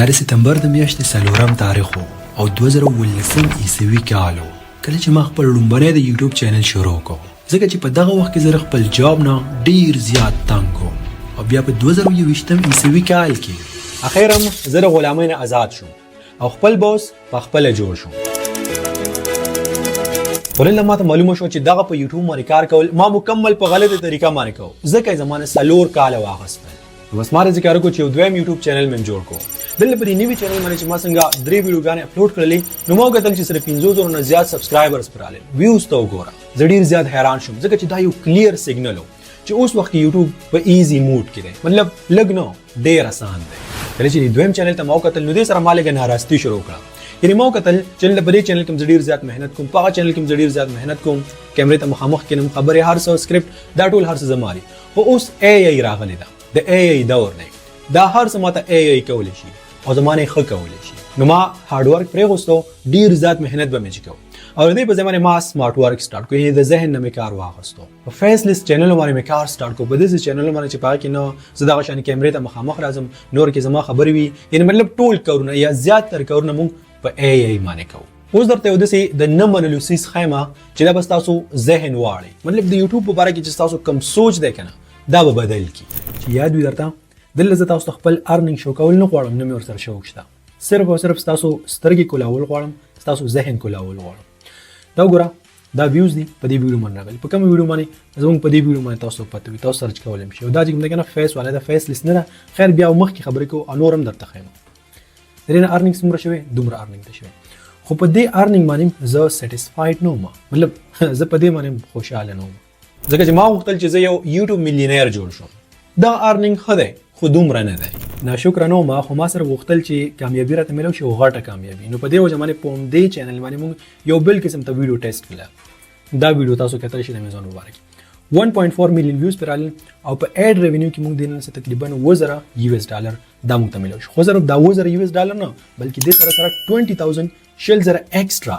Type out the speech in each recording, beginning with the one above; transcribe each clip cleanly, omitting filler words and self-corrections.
دا د ستمبر د میاشتې څلورم تاریخ و او 2017 عیسوي کال و، کله چې ما خپل لومړنی د یوټیوب چینل شروع کړ، ځکه چې په دغه وخت کې زه د خپل جاب نه ډیر زیات تنګ وم. او بیا په 2021 عیسوي کال کې اخر هم زه د غلامۍ نه ازاد شوم او خپل باس په خپله جوړ شوم. خو نن ماته معلومه شوه چې دغه په یوټیوب باندې کار کول ما مکمل په غلطه طریقه باندې کوو، ځکه یې زما نه 4 کاله واخیستل. نو بس ما داسې کار وکړو چې یو دویم یوټیوب چینل مې جوړ کړو. دلته په دې نوي چینل باندې چې ما څنګه درې ویډیوګانې اپلوډ کړلې، نو ما وکتل چې سره 5000 نه زیات سبسکرایبرز پر راغلل. ویوز ته وګوره، زه ډیر زیات حیران شوم، ځکه چې دا یو کلیر سیګنل و چې اوس وخت کې یوټیوب په ایزي موډ کې دی، مطلب لږ نه، ډیر اسان دی. کله چې دویم چینل ته ما وکتل، نو دې سره ما لږه ناراضتي شروع کړه. یعنی ما وکتل چې په دې چینل کې زه ډیر زیات محنت کوم، په هغه چینل کې زه ډیر زیات محنت کوم، کیمرې ته مخامخ کینم، خبرې، هر څه، سکرپټ، دا ټول هر څه زما دي. خو اوس ای ای راغلی ده، د ای ای دور دی، دا هر څه ماته ای ای کولی شي او زما نه ښه کولی شي. نو ما هارډ ورک پرېښوستو، ډیر زیات محنت به مې چې کوو، او د دې په ځای باندې ما سمارټ ورک سټارټ کړو، یعنې د ذهن نه مې کار واخیستو. په فیسلیس چینل باندې مې کار سټارټ کړو، په داسې چینل باندې چې په هغه کې نه زه دغه شان کیمرې ته مخامخ راځم، نور کې زما خبرې وي. یعنې مطلب ټول کارونه یا زیات تر کارونه مونږ په ای ای باندې کوو. اوس درته یو داسې د نه منلو څیز ښیم چې دا به ستاسو ذهن واړوي، مطلب د یوټیوب په باره کې چې ستاسو کوم سوچ دی که نه، دا به بدل کړي. چې یاد وي درته، دلته زه تاسو ته خپل ارنینګ شو کول نه غواړم، نه مې ورسره شوق شته، صرف او صرف ستاسو سترګې کولاول غواړم، ستاسو ذهن کولاول غواړم. دا وګوره، دا ویوز دي په دې ویډیو باندې راغلي. په کوم ویډیو باندې؟ زموږ په دې ویډیو باندې. تاسو پته وي، تاسو سرچ کولای شئ. او دا چې کوم دی کنه، فیس والا دا فیس لیس نه ده. خیر، بیا مخکې خبرې کوو او نور هم درته ښیم. د دې نه ارنینګ څومره شوی؟ دومره ارنینګ ته شوی. خو په دې ارنینګ باندې زه سټیسفاید نه وم، مطلب زه په دې باندې خوشاله نه وم، ځکه چې ما غوښتل چې زه یو یوټیوب میلیونیر جوړ شم. دا ارنینګ ښه دی، خو دومره نه دی. ناشکره نه وم، خو ما سره غوښتل چې کامیابي راته میلاو شي او غټه کامیابي. نو په دې وجه باندې په همدې چینل باندې موږ یو بل قسم ته ویډیو ټیسټ کړه. دا ویډیو تاسو کتلی شئ د امیزون مبارک، 1.4 میلیون ویوز پر راغلل او په اډ ریونیو کې موږ دې نن څه تقریبا 7000 یو اس ډالر دا موږ ته میلاو شو. خو زره دا 7000 یو اس ډالر نه، بلکې دې سره سره 20,000، 20,000 ایکسټرا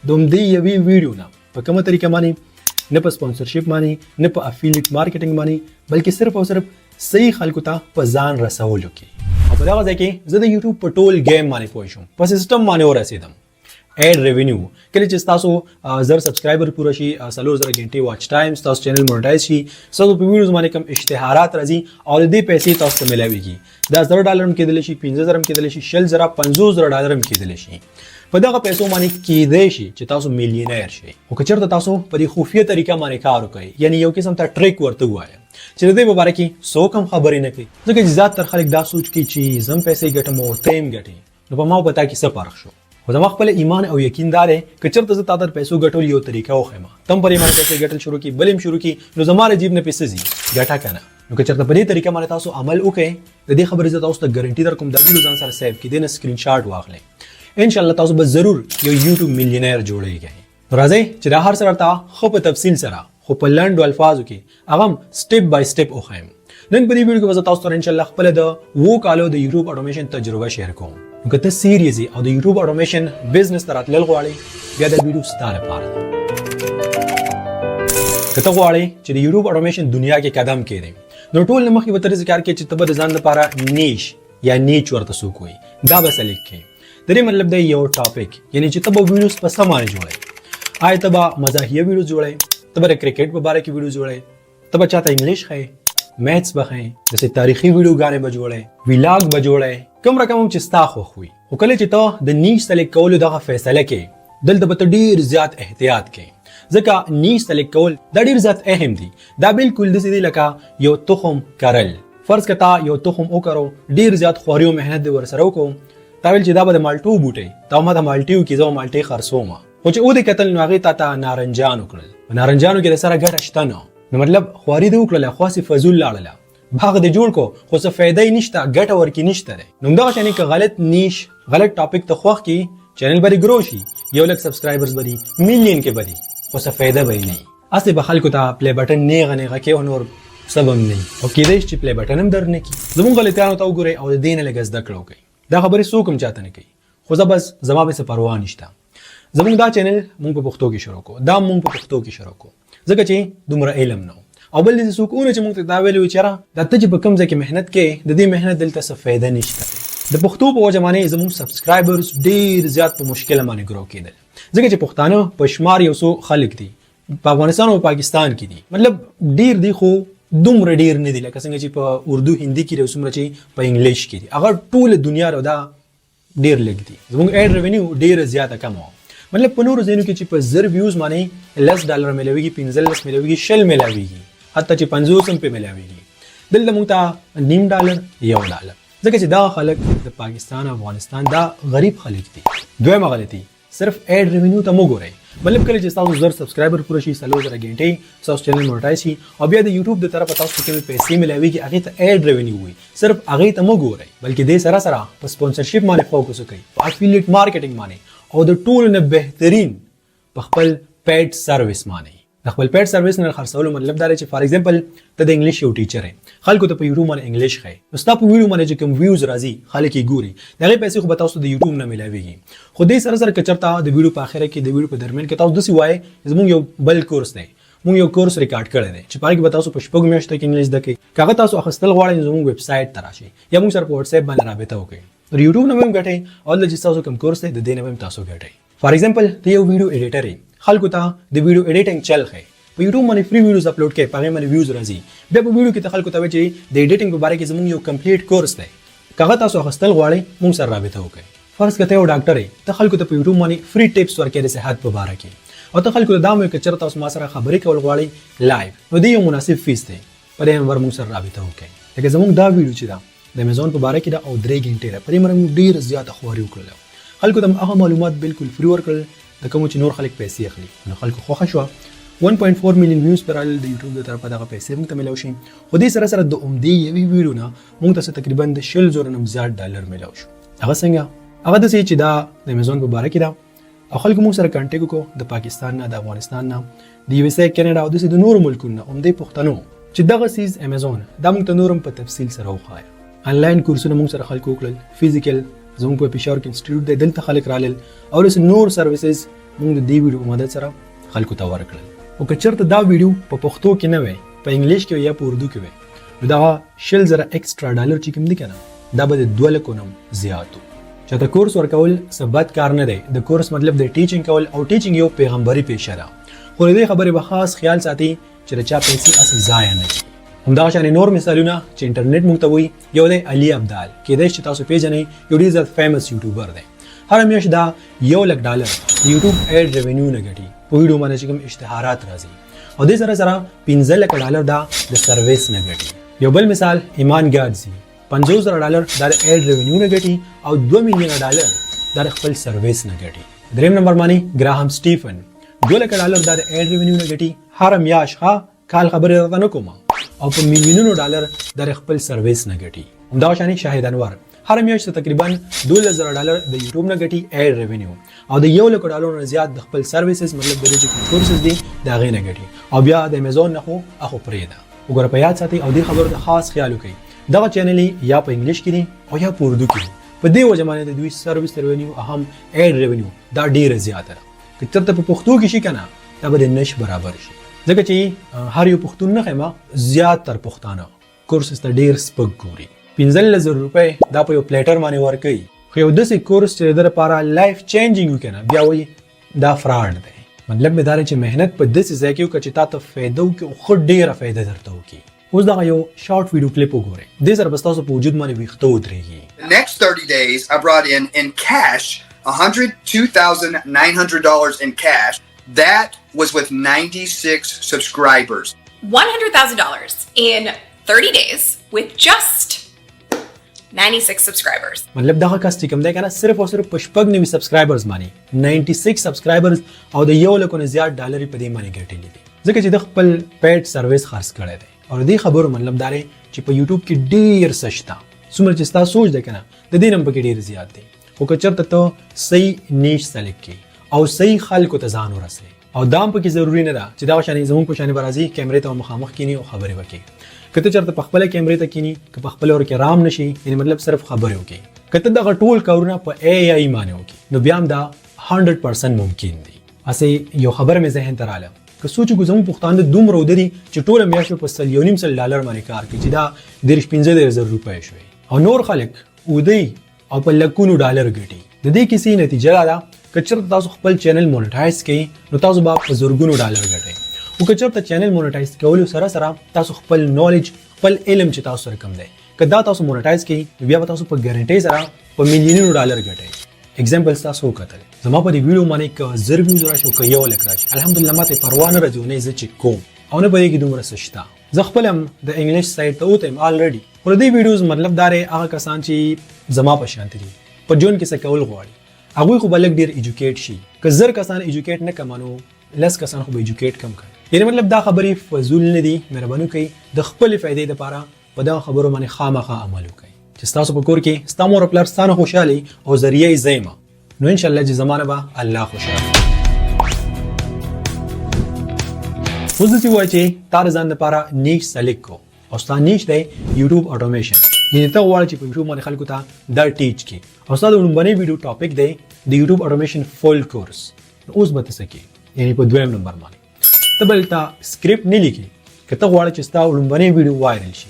د همدې یوې ویډیو نه. په کومه طریقه باندې؟ نه په سپانسرشپ باندې، نه په افیلیټ مارکیټینګ باندې، بلکې صرف او صرف صحیح خلکو ته په ځان رسولو کې. او په دغه ځای کې زه د یوټیوب په ټول ګیم باندې پوه شوم، په سیستم باندې ورسېدم. اډ ریونیو، کله چې تاسو 1000 سبسکرایبر پوره شي، 4000 غنټې واچ ټایم، تاسو چینل مونټایز شي، تاسو په ویډیوز باندې کوم اشتهارات راځي او د دې پیسې تاسو ته ملاويږي، دا 1000 ډالر هم کېدلی شي، 5000 هم کېدلی شي، 20,000، 50,000 ډالر هم کېدلی شي. په دغه پیسو باندې کېدای شي چې تاسو میلیونیر شئ. خو که چېرته تاسو په دې خفیه طریقه باندې کار وکړئ، یعنی یو قسم ته ټریک ورته ووایه چې د دې په باره کې څوک هم خبرې نه کوي، ځکه چې زیات تر خلک دا سوچ کوي چې زه هم پیسې ګټم او ته هم ګټې، نو په ما او په تا کې څه فرق شو؟ خو زما خپل ایمان او یقین دا دی، که چېرته زه تا ته پیسو ګټول یو طریقه وښیم، ته هم پر باندې پیسې ګټل شروع کړي، بل هم شروع کړي، نو زما له جیب نه پیسې ځي ګټه که نه؟ نو که چېرته په دې طریقه باندې تاسو عمل وکړئ، د دې خبرې زه تاسو ته ګارنټي درکوم. دا ویډیو ځان سره سیو کړئ، دې نه سکرین شاټ واخلئ، ان شاء الله تاسو به ضرور یو یوټیوب میلیونیر جوړیږئ. راځئ چې دا هر څه راته ښه په تفصیل سره، خو په لنډو الفاظو کې، هغه هم سټپ بای سټپ وښیم. نن په دې ویډیو کې به زه تاسو سره ان شاء الله خپل د 7 کالو د یوټیوب اټومیشن تجربه شیر کوم. نو که ته سیریس یې او د یوټیوب اټومیشن بزنس ته راتلل غواړې، بیا دا ویډیو ستا لپاره ده. که ته غواړې چې د یوټیوب اټومیشن دنیا کې قدم کېږدې، نو ټول نه مخکې به ته داسې کار کوې چې ته به د ځان لپاره نیش یا نیچ ورته څوک وایي، دا به سلیکټ کړې. د دې مطلب دی یو ټاپک، یعنی چې ته به ویډیوز په څه باندې جوړوې. آیا ته به مزاحیه ویډیوز جوړوې؟ ته به د کرکټ په باره کې ویډیو جوړوې؟ ته به چاته انګلیش ښیې، میتھس به ښیې، داسې تاریخي ویډیوګانې به جوړوې، ویلاګ به جوړوې، کوم رقم هم چې ستا خوښ وي. خو کله چې ته د نیش سلیکټ کولو دغه فیصله کوې، دلته به ته ډیر زیات احتیاط کوې، ځکه نیش سلیکټ کول دا ډیر زیات اهم دي. دا بالکل داسې دی لکه یو تخم کرل. فرض که تا یو تخم وکرو، ډیر زیات خواري او محنت دې ورسره وکړو، تا ویل چې دا به د مالټو بوټی، تا ما د مالټې وکړي، زه به مالټې خرڅوم. خو چې ودې کتل، نو هغې تا ته نارنجان وکړل. په نارنجانو کې د سره ګټه شته نه. نو مطلب خواري دې وکړله، خو هسې فضول لاړله. باغ دې جوړ کو، خو څه فایده یې نشته، ګټه ورکې نشته دی. نو همدغه شانې که غلط نیش، غلط ټاپک ته خوښ کړي، چینل به دې ګرو شي، 1 لک سبسکرایبرز به دي، میلیون کې به دي، خو څه فایده به یې نه وي. هسې به خلکو ته پلی بټن نیغه نیغه کې او نور څه به هم نه وي، او کېدای شي چې پلی بټن هم در نه کړي. زموږ غلطیانو ته وګورئ او د دې نه لږه زده کړه وکړئ. دا خبرې څوک هم چاته نه کوي، خو زه بس زما به څه پروا نشته. زموږ دا چینل موږ په پښتو کې شروع کو، دا موږ په پښتو کې شروع کو، ځکه چې دومره علم نه، او بل دې څوک ونه چې موږ ته دا ویلي وي چې دا ته چې په کوم ځای کې محنت کې، د دې محنت دلته څه فایده نشته. د پښتو په وجه باندې زموږ سبسکرایبرز ډیر زیات په مشکل باندې ګرو کېدل، ځکه چې پښتانه په شمار یو څو خلک دي په افغانستان او پاکستان کې دي، مطلب ډیر دي خو دومره ډیر نه دي لکه څنګه چې په اردو هندي کې دي او څومره چې په انګلیش کې دي. هغه ټوله دنیا دا ډیر لږ دي. زموږ ad revenue ډیره زیاته کمه وه، مطلب په نورو ځایونو کې چې په 1000 views باندې 10 ډالر ملاویږي، 15 ملاویږي، 20 ملاویږي، حتی چې 50 هم پې ملاویږي، دلته موږ ته نیم ډالر، 1 ډالر، ځکه چې دا خلک د پاکستان، افغانستان دا غریب خلک دي. دویمه غلطي، صرف ad revenue ته مو ګورئ. مطلب کله چې تاسو 1000 subscriber پوره شي، 4000 غنټې، تاسو چینل monetize شي او بیا د یوټیوب د طرفه تاسو کومې پیسې ملاويږي، هغه ته ad revenue وي، صرف هغه ته مو ګورئ، بلکې دې سره سره په sponsorship باندې focus وکړئ، په affiliate marketing باندې او د ټولو نه بهترین په خپل paid service باندې. د خپل paid service نه خرڅولو مطلب دا دی چې for example ته د انګلیش یو teacher یې، خلکو ته په یوټیوب باندې انګلیش ښایې، نو ستا په ویډیو باندې چې کوم views راځي، خلک یې ګوري، د هغې پیسې خو به تاسو د یوټیوب نه ملاویږي، خو دې سره سره که چېرته د ویډیو په اخره کې، د ویډیو په درمیان کې تاسو داسې وایې، زموږ یو بل کورس دی، موږ یو کورس ریکارډ کړی دی چې په هغې کې به تاسو په 6 میاشتو کې انګلیش زده کړئ، که هغه تاسو اخیستل غواړئ نو زموږ ویب سایټ ته راشئ یا موږ سره په واتس اپ باندې رابطه وکړئ. نو یوټیوب نه به هم ګټئ او دلته چې تاسو کوم کورس دی، د دې نه به هم تاسو ګټئ. for example ته یو video editor یې، خلکو ته د video editing چل ښیې، په یوټیوب باندې free videos upload کړئ، په هغې باندې views راځي، بیا په ویډیو کې ته خلکو ته وایې چې د editing په باره کې زموږ یو complete course دی، که هغه تاسو اخیستل غواړئ موږ سره رابطه وکړئ. فرض که ته یو ډاکټر یې، ته خلکو ته په یوټیوب باندې free tips ورکړې د صحت په باره کې او ته خلکو ته دا وایې که چېرته تاسو ما سره خبرې کول غواړئ live، نو دې یو مناسب فیس دی، په دې نمبر موږ سره رابطه وکړئ. لکه زموږ دا ویډیو چې ده، د امیزون په باره کې ده او 3 ګنټې ده، په دې باندې موږ ډېره زیاته خواري وکړله، خلکو ته هغه معلومات بالکل free ورکړل د کومو چې نور خلک پیسې اخلي، نو خلکو خوښه شوه، 1.4 میلیون views پر راغلل، د یوټیوب د طرفه دغه پیسې موږ ته ملاو شي. خو دې سره سره د همدې یوې ویډیو نه موږ ته څه تقریبا د 20,000 نه زیات ډالر ملاو شو. هغه څنګه؟ هغه داسې چې دا د امیزون په باره کې ده او خلکو موږ سره contact وکړو، د پاکستان نه، د افغانستان نه، د یو اس ای، کینیډا او داسې د نورو ملکونو نه، همدې پښتنو چې دغه څیز امیزون دا موږ ته نورم په تفصیل سره وښایه. انلاین کورسونه موږ سره خلکو وکړل، physical زموږ په پېښور کې انسټیټیوټ دی، دلته خلک رالل او داسې نور services موږ د دې ویډیو په مدد سره خلکو ته ورکړل. او که چېرته دا ویډیو په پښتو کې نه وای، په انګلیش کې یا په اردو کې وای، نو دغه 20,000 extra ډالر چې کوم دي که نه، دا به د 2 لکو نه زیات و. چاته کورس ورکول څه بد کار نه دی، د کورس مطلب د teaching کول او teaching یو پیغمبري پیشه ده، خو د دې خبرې به خاص خیال ساتي چې د چا پیسې هسې ضایع نه شي. همدغه شان نور مثالونه چې انټرنیټ موږ ته وایي، یو دی علي ابدال، کېدای شي چې تاسو پیژنئ، یو ډېر زیات famous YouTuber دی. هره میاشت دا 1 لک ډالر د یوټیوب ad revenue نه ګټي، په ویډیو باندې چې کوم اشتهارات راځي، او دې سره سره 15 لک ډالر دا د سرویس نه ګټي. یو بل مثال ایمان ګادزي، 50,000 ډالر دا د ad revenue نه ګټي او 2 میلیون ډالر دا د خپل سرویس نه ګټي. دریم نمبر باندې ګراهم سټیفن، 2 لک ډالر دا د ad revenue نه ګټي هر میاشت، ښه کال خبرې راته نه کوم، او په میلیونونو ډالر د خپل سرویس نه ګټي. همدا شان شاهد انور هر میاشت تقریبا 12,000 ډالر د یوټیوب نه ګټي ad revenue او د 1 لک ډالر نه زیات د خپل services، مطلب د دې چې کوم کورسز دي، د هغې نه ګټي او بیا د امیزون نه خو هغه پرېږده. وګوره، په یاد ساتئ او دې خبرو ته خاص خیال وکړئ، دغه چینل یا په انګلیش کې دي او یا په اردو کې دي، په دې وجه باندې د دوی service revenue هم ad revenue دا ډیره زیاته ده. که چېرته په پښتو کې شي که نه، دا به د نش برابر شي، ځکه چې هر یو پښتون نه ښیم، زیات تر پښتانه کورسز ته ډیر سپک ګوري. 15,000 روپۍ دا په یو platter باندې ورکوي، خو یو داسې کورس چې د ده لپاره life changing وي که نه، بیا وایي دا fraud دی. مطلب مې دا دی چې محنت په داسې ځای کې وکړه چې تا ته فایده وکړي او ښه ډېره فایده درته وکړي. اوس دغه یو short video clip وګورئ، دې سره به ستاسو په وجود باندې ویښته ودرېږي. The next 30 days, I brought in cash $102,900 in cash. That was with 96 subscribers. $100,000 in 30 days with just 96 subscribers. مطلب دغه کس چې کوم دی کنه، صرف او صرف په 96 subscribers باندې، 96 subscribers او د 1 لکو نه زیات ډالر په دې باندې ګټلي دي، ځکه چې د خپل paid service خرڅ کړی دی. او د دې خبرو مطلب دا دی چې په یوټیوب کې ډیر څه شته، څومره چې ستا سوچ دی کنه، د دې نه هم پکې ډیر زیات دی، خو که چېرته ته صحیح niche select کړې او صحیح خلکو ته ځان ورسوې. او دا هم پکې ضروري نه ده چې دغه شانې زموږ په شانې به راځي، کیمرې ته مخامخ کینی او خبرې وکړي. که ته چېرته په خپله کیمرې ته کینی، که په خپله ورکې رام نشي، یعنی مطلب صرف خبرې وکړي، که ته دغه ټول کارونه په AI باندې وکړي، نو بیا هم دا 100% ممکن دی. هسې یو خبره مې ذهن ته رااله، که سوچ وکړو زموږ پښتانه دومره اوده دي چې ټوله میاشت په 150 ډالر باندې کار کوي، چې دا 30 35 زره روپۍ شوې، او نور خلک اوده او په لکونو ډالر ګټي. د دې کیسې نتیجه دا ده، که چېرته تاسو خپل چینل مونټایز کړئ نو تاسو به په زرګونو ډالر ګټئ، خو که چېرته چینل مونټایز کولو سره سره تاسو خپل نالج، خپل علم چې تاسو سره کوم دی، که دا تاسو مونټایز کړئ نو بیا به تاسو په ګارنټۍ سره په میلیونونو ډالر ګټئ. اگزامپل تاسو وکتل، زما په دې ویډیو باندې که 1000 ویوز راشي او که 1 لک راشي، الحمدلله ماته پروا نه راځي او نه زه چې کوم او نه په دې کې دومره څه شته. زه خپل هم د انګلیش سایډ ته وته یم الریډي، خو د دې ویډیوز مطلب دا دی، هغه کسان چې زما په شان دي، په ژوند کې څه کول غواړي، هغوی خو به لږ ډېر ایجوکیټ شي. که 1000 کسان ایجوکیټ نه کړم نو 10 کسان خو به ایجوکیټ کم کړي. یعنی مطلب دا خبرې فضول نه دي. مهرباني وکړئ، د خپلې فایدې لپاره په دغه خبرو باندې خامخا عمل وکړئ. چې ستاسو په کور کې ستا مور او پلار ستا نه خوشحاله او ذریعه یې زه یم، نو انشاءالله چې زما نه به الله خوشحاله. اوس داسې ووایه چې تا د ځان لپاره niche select کو او ستا niche دی یوټیوب اټومیشن، یعنی ته غواړې چې په یوټیوب باندې خلکو ته دا teach کړې او ستا د لومړنۍ ویډیو topic دی د یوټیوب اټومیشن full course. نو اوس به ته څه کوې؟ یعنی په دویم نمبر باندې ته بل ته سکرپټ نه لیکې. که ته غواړې چې ستا لومړنۍ ویډیو viral شي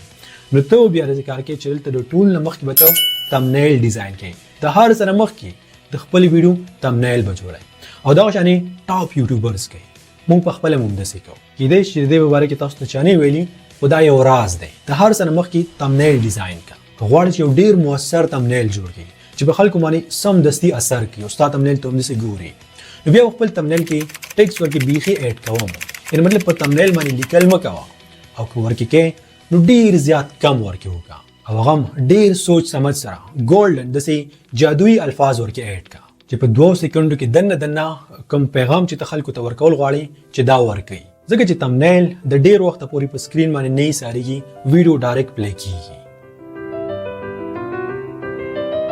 نو ته بیا داسې کار کوې چې دلته د ټول نه مخکې به ته thumbnail design کوې. د هر څه نه مخکې د خپلې ویډیو thumbnail به جوړوې او دغه شانې top YouTubers کوي. موږ په خپله هم داسې کوو. کیدای شي چې د دې په باره کې تاسو ته چا نه ویلي، خو دا یو راز دی. د هر څه نه مخکې thumbnail design کا. که غواړې چې یو ډیر موثر thumbnail جوړ کړي چې په خلکو باندې سمدستي اثر کوي او ستا thumbnail ته همداسې ګوري، نو بیا خپل thumbnail کې ټیکس ورکې بیخي add کوم. یعنی مطلب په thumbnail باندې لیکل مه کوه او که ورکې کې نو ډیر زیات کم ورکې وکړه او هغه هم ډیر سوچ سمج سره golden داسې جادویي الفاظ ورکې add کا چې په 2 سیکنډو کې دننه دننه کوم پیغام چې ته خلکو ته ورکول غواړي چې دا ورکوي. ځکه چې thumbnail د ډیر وخت پورې په سکرین باندې نه ایسارېږي، ویډیو direct play کیږي.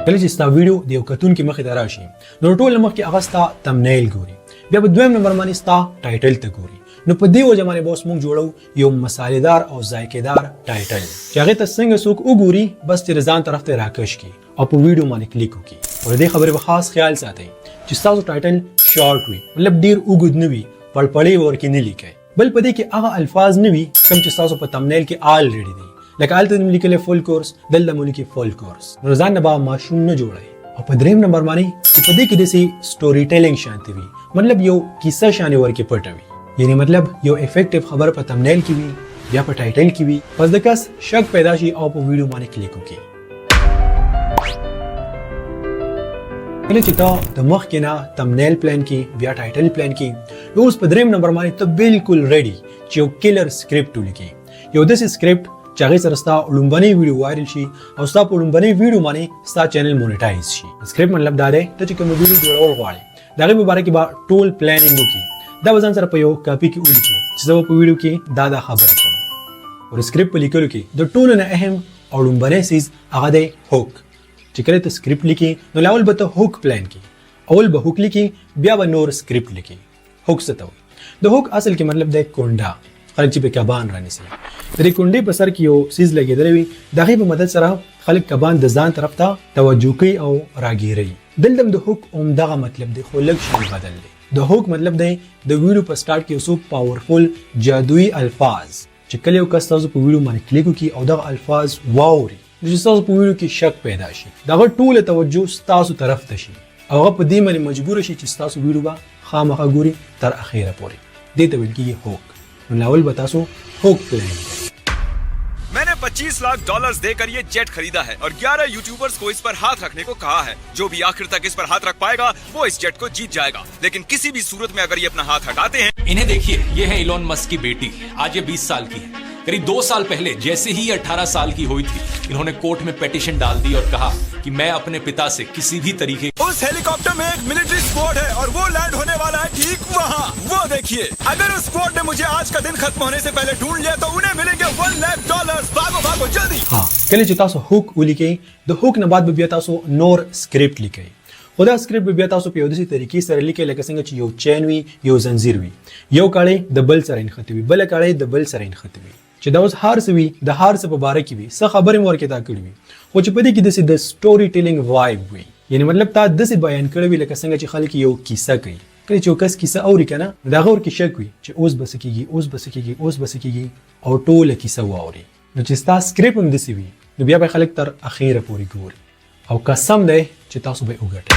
کله چې ستا ویډیو د یو کتونکي مخې ته راشي نو ټول مخکې هغه ستا thumbnail ګوري، بیا په دویم نمبر باندې ستا title ته ګوري. نو په دې وجه باندې بوس موږ جوړو یو مسالېدار او ذایقېدار title چې هغه ته څنګه څوک وګوري، بس چې ځان طرف ته راکش کړي او په ویډیو باندې کلیک وکړي. او د دې خبرې په خاص خیال ساتئ چې ستاسو title short وي، مطلب ډیر اوږد نه وي، پړپړې ورکې نه لیکئ. بل په دې کې هغه الفاظ نه وي کوم چې تاسو په thumbnail کې already دي، لکه هلته مې لیکلی full course، دلته مو لیکي full course. نو ځان نه به ماشوم نه جوړوي. او په دریم نمبر باندې چې په دې کې داسې story telling شانتي وي، مطلب یو کیسه شانې ورکې پټه وي. یعنی مطلب یو effective خبر په thumbnail کې وي، بیا په title کې وي، پس د کس شک پیدا شي او په ویډیو باندې کلیک وکړي. کله چې ته د مخکې نه thumbnail plan کې، بیا title plan کې، نو اوس په دریم نمبر باندې ته بالکل ready چې یو killer script ولیکې، یو داسې سکرپټ چې هغې سره ستا لومړنۍ ویډیو viral شي او ستا په لومړنۍ ویډیو باندې ستا چینل monetize شي. سکرپټ مطلب دا دی، ته چې کوم ویډیو جوړول غواړې د هغې په باره کې به ټول planning وکړي. دا به ځان سره په یو کاپي کې ولیکې چې زه به په ویډیو کې دا دا خبره کوم. او سکرپټ په لیکلو کې د ټولو نه اهم او لومړنی څیز هغه دی hook. چې کله ته سکرپټ لیکې نو لاول به ته hook plan کې، اول به hook لیکې، بیا به نور سکرپټ لیکې. hook څه ته وایي؟ د hook اصل کې مطلب دی کونډه، خلک چې په کبان رانیسي، د دې کونډې په سر کې یو څیز لګېدلی وي، د هغې په مدد سره خلک کبان د ځان طرف ته توجه کوي او راګیروي. دلته هم د hook همدغه مطلب دی، خو لږ شی بدل دی. د hook مطلب دی د ویډیو په سٹارټ کې یو څو powerful جادویي الفاظ چې کله یو کس تاسو په ویډیو باندې کلیک وکړي او دغه الفاظ واوري نو چې ستاسو په ویډیو کې شک پیدا شي، دغه ټوله توجه ستاسو طرف ته شي او هغه په دې باندې مجبور شي چې ستاسو ویډیو به خامخا ګوري تر اخیره پورې. دې ته ویل کېږي hook. نو لاول به تاسو hook plan کوئ. मैंने 25 लाख डॉलर्स देकर ये जेट खरीदा है और 11 यूट्यूबर्स को इस पर हाथ रखने को कहा है। जो भी आखिर तक इस पर हाथ रख पाएगा, वो इस जेट को जीत जाएगा, लेकिन किसी भी सूरत में अगर ये अपना हाथ हटाते हैं इन्हें देखिए, ये है इलोन मस्क की बेटी। आज ये 20 साल की है। करीब 2 साल पहले जैसे ही 18 साल की हुई थी, इन्होंने कोर्ट में पिटीशन डाल दी और कहा कि मैं अपने पिता से किसी भी तरीके उस हेलीकॉप्टर में एक मिलिट्री स्क्वाड है और वो लैंड होने वाला है ठीक वहाँ। वो देखिए, अगर उस स्क्वाड ने मुझे आज का दिन खत्म होने से पहले ढूंढ लिया तो उन्हें मिलेंगे 1 लाख डॉलर। भागो भागो, जल्दी! ها، کله چې تاسو hook ولیکئ، د hook نه بعد به بیا تاسو نور سکرپټ لیکئ، خو دا سکرپټ به بیا تاسو په یو داسې طریقې سره لیکئ لکه څنګه چې یو chain وي، یو زنځیر وي، یو کړۍ د بل سره نښتې وي، بله کړۍ د بل سره نښتې وي، چې دا اوس هر څه وي، د هر څه په باره کې وي، څه خبرې مو ورکې تا کړې وي، خو چې په دې کې داسې د story telling vibe وي. یعنی مطلب تا داسې بیان کړی وي لکه څنګه چې خلک یو کیسه کوي. کله چې یو کس کیسه اوري که نه، نو د هغه ورکې شک وي چې اوس به څه کېږي، اوس به څه کېږي، اوس به څه کېږي، او ټوله کیسه واوري. نو چې ستا سکرپټ هم داسې وي نو بیا به خلک تر اخیره پورې ګوري. او قسم دی چې تاسو به وګټئ.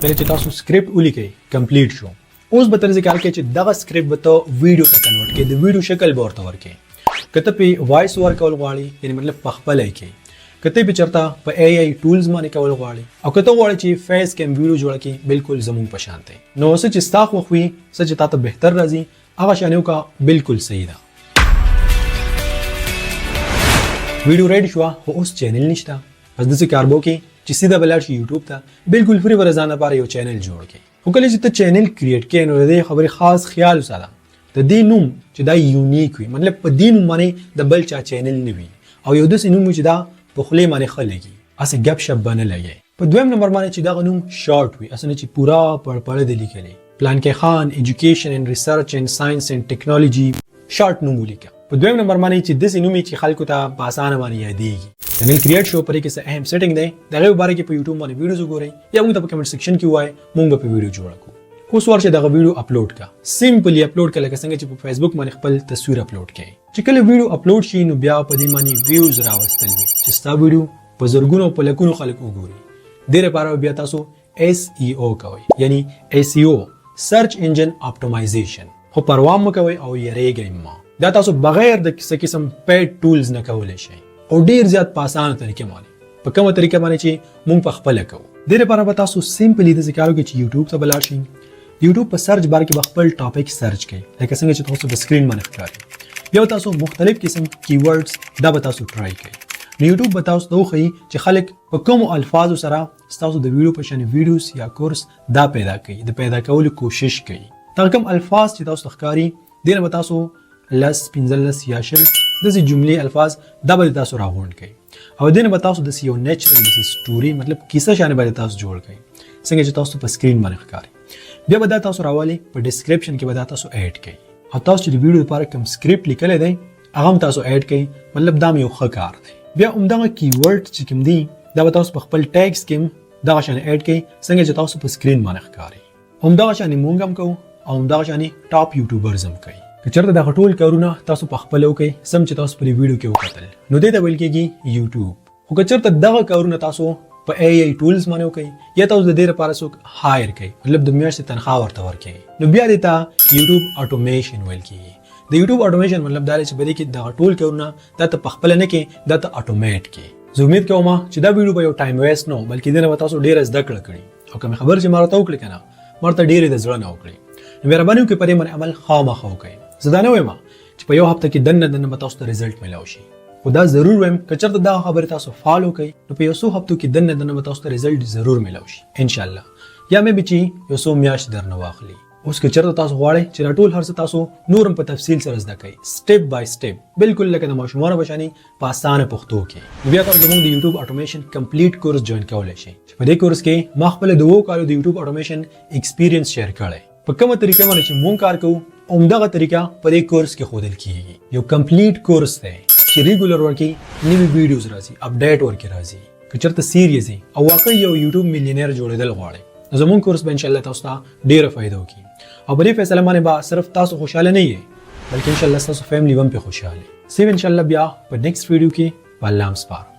کله چې تاسو سکرپټ ولیکئ، کمپلیټ شو، اوس به تر ذکر کې چې دغه سکرپټ به ته ویډیو ته کنورټ کې، د ویډیو شکل به ورته ورکې. که ته په وایس اوور کول غواړي، یعنی مطلب په خپله یې کې، که ته په چرته په ای آی ټولز باندې کول غواړي، او که ته غواړې چې فیس کیم ویډیو جوړه کړي، بالکل زموږ په شان دی. نو څه چې ستا خوښ وي، څه چې تا ته بهتر راځي، هغه شان وکړه، بالکل صحیح ده. ویډیو ریډي شوه، خو اوس چینل نشته. بس داسې کار به وکړې چې سیده به لاړ شي یوټیوب ته، بالکل فري به ځان لپاره یو چینل جوړ کړې. خو کله چې ته چینل کریټ کړې، نو د دې خبرې خاص خیال وساته، د دې نوم چې دا یونیک وي، مطلب په دې نوم باندې د بل چا چینل نه وي، او یو داسې نوم وي چې دا په خولې باندې ښه لګي، هسې ګپ شپ به نه لګي. په دویم نمبر باندې چې دغه نوم شارټ وي، هسې نه چې پوره پړپړه دی لیکلی، پلانکی خان ایجوکیشن اینډ ریسرچ اینډ ساينس اینډ ټیکنالوجي، شارټ نوم ولیکه. په دویم نمبر باندې چې داسې نوم چې خلکو ته په اسانه باندې یادېږي. چینل کریټ شو، پرې کې څه اهم سیټینګ دی، د هغې باره کې په یوټیوب باندې ویډیوز وګورئ یا موږ ته په کمنټ سیکشن کې ووایئ، موږ به په ویډیو جوړه کړو. اوس ورشه دغه ویډیو اپلوډ کا، سمپلی اپلوډ کړه، لکه څنګه چې په فیسبوک باندې خپل تصویر اپلوډ کړئ. چې کله ویډیو اپلوډ شي، نو بیا په دې باندې ویوز راوستل وي چې ستا ویډیو په زرګونو او په لکونو خلک وګوري. دې لپاره بیا تاسو SEO کوئ، یعنی SEO، سرچ انجن اپټمایزیشن. خو پروا مه کوئ او یریږئ مه، دا تاسو بغیر د څه قسم پیډ ټولز نه کولی شئ، او ډیر زیات په اسانه طریقه باندې، په کومه طریقه باندې چې مونږ په خپله کوو. دې لپاره به تاسو سمپلی داسې کار وکړئ چې یوټیوب ته به لاړ شئ، یوټیوب په سرچ بار کې به خپل ټاپک سرچ کړئ، لکه څنګه چې تاسو په سکرین باندې ښکاري. بیا تاسو مختلف قسم کیورډز دا به تاسو ټرای کړئ، نو یوټیوب به تاسو ته وښیي چې خلک په کومو الفاظو سره ستاسو د ویډیو په شان ویډیوز یا کورس دا پیدا کوي، د پیدا کولو کوشش کوي. دغه کوم الفاظ چې تاسو ته ښکاري، دې نه به تاسو 10، 15 یا 20 داسې جملې، الفاظ دا به تاسو راغونډ کړئ، او دې نه به تاسو داسې یو نیچرل داسې سټوري، مطلب کیسه شان به تاسو جوړ کړئ، څنګه چې تاسو په سکرین باندې ښکاري. بیا به دا تاسو راولئ، په ډیسکریپشن کې به دا تاسو اډ کړئ، او تاسو چې د ویډیو لپاره کوم سکرپټ لیکلی دی، هغه هم تاسو اډ کړئ، مطلب دا هم یو ښه کار دی. بیا همدغه کیورډ چې کوم دی، دا به تاسو په خپل ټیګز کې دغه شان اډ کړئ، څنګه چې تاسو په سکرین باندې ښکاري. همدغه شان مونږ هم کوو او همدغه شان ټاپ یوټیوبرز هم کوي. که چېرته دغه ټول کارونه تاسو په خپله وکړئ، سم چې تاسو په دې ویډیو کې وکتل، نو دې ته ویل کېږي یوټیوب. خو که چېرته دغه کارونه تاسو په ای آی ټولز باندې وکړئ یا تاسو د دې لپاره څوک هایر کړئ، مطلب د میاشتې تنخواه ورته ورکړئ، نو بیا دې ته یوټیوب اټومیشن ویل کېږي. د یوټیوب اټومیشن مطلب دا دی چې په دې کې دغه ټول کارونه دا ته په خپله نه کې، دا ته اټومیټ کې. زه امید کوم چې دا ویډیو به یو ټایم ویست نه و، بلکې دې نه به تاسو ډېره زده کړه کړي، او کومې خبرې چې ما راته وکړې که نه، ما ورته ډېرې د زړه نه وکړې. نو مهرباني وکړئ، په دې باندې عمل خامخا وکړئ. زه دا نه وایم چې په یو هفته کې دننه دننه به تاسو ته ریزلټ میلاو شي، خو دا ضرور وایم که چېرته دغه خبرې تاسو فالو کړئ، نو په یو څو هفتو کې دننه دننه به تاسو ته ریزلټ ضرور میلاو شي ان شاء الله، یا مې به چې یو څو میاشتې درنه واخلي. اوس که چېرته تاسو غواړئ چې دا ټول هر څه تاسو نور هم په تفصیل سره زده کړئ، سټیپ بای سټیپ، بالکل لکه د ماشومانو په شانې په اسانه پښتو کې، نو بیا تاسو زموږ د یوټیوب اټومیشن کمپلیټ کورس جوین کولی شئ، چې په دې کورس کې ما خپل د 7 کالو د یوټیوب اټومیشن ایکسپیرینس شیر کړی. په کومه طریقه باندې چې مونږ کار کوو، همدغه طریقه په دې کورس کې ښودل کیږي. یو کمپلیټ کورس دی چې ریګولر ورکې نوي ویډیوز راځي، اپډیټ ورکې راځي. که چېرته سیریس یې او واقعي یو یوټیوب میلینر جوړېدل غواړئ، نو زموږ کورس به ان شاء الله تاسو ته ډېره فایده وکړي، او په دې فیصله باندې به صرف تاسو خوشحاله نه یئ، بلکې ان شاء الله ستاسو فیملی به هم پرې خوشحاله. سی ان شاء الله بیا په نیکسټ ویډیو کې. په الله هم سپارم.